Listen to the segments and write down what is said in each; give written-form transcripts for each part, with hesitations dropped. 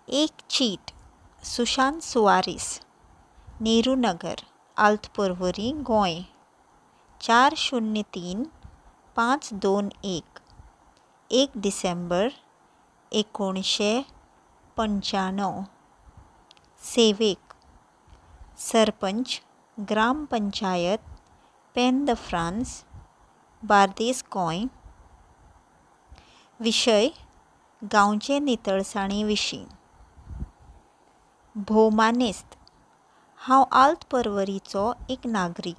एक चीट सुशांत सुवारीस, नेहरू नगर, आल्त पर्वरी, गोंय 4 0 3 5 2 1, 1 डिसेंबर 1995. सेवेक, sarpanch, gram panchayat, Penha the France, Bardez, Goa. विशय, गांवचे नितळसाणी विशीं. भोवमानेस्त, हांव आल्त पर्वरीचो एक नागरीक.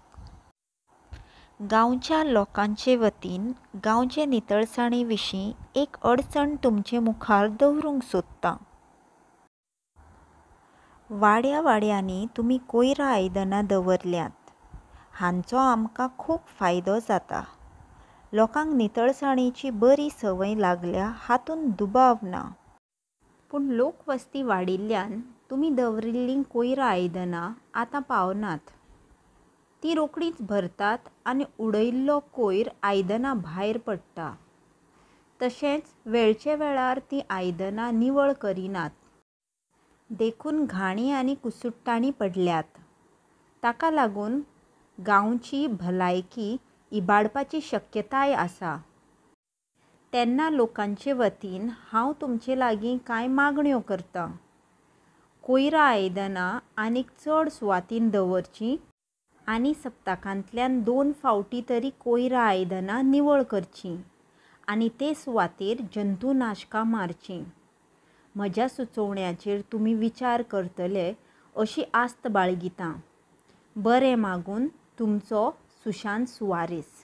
गांवच्या लोकांचे वतीन गांवचे नितळसाणी विशीं एक अडचण तुमचे मुखार दवरूंक सोदतां. वाड्या वाड्यांनी तुमी कोयरा आयदनां दवरल्यांत. हांचो आमकां खूब फायदो जाता. लोकांक नितळसाणीची बरी संवय लागल्या हातूंत दुबाव ना. पूण लोकवस्ती वाडिल्ल्यान तुमी दवरिल्लीं कोयरा आयदनां आतां पावनात. तीं रोखडींच भरतात आनी उडयल्लो कोयर आयदनां भायर पडटा. तशेंच वेळचे वेळार तीं आयदनां निवळ करिनात. देखून घाणी आनी कुसुट्टाणी पडल्यात. ताका लागून गांवची भलायकी इबाडपाची शक्यताय आसा. तेन्ना लोकांचे वतीन हांव तुमचे लागीं कांय मागण्यो करतां. कोयरा आयदनां आनीक चड सुवातीन दवरचीं आनी सप्तकांतल्यान दोन फावटीं तरी कोयरा आयदनां निवळ करचीं आनी ते सुवातेर जंतुनाशकां मारचीं. म्हज्या सुचोवण्याचेर तुमी विचार करतले अशी आस्त बाळगितां. बरें मागून, तुमचो, सुशांत सुवारीस.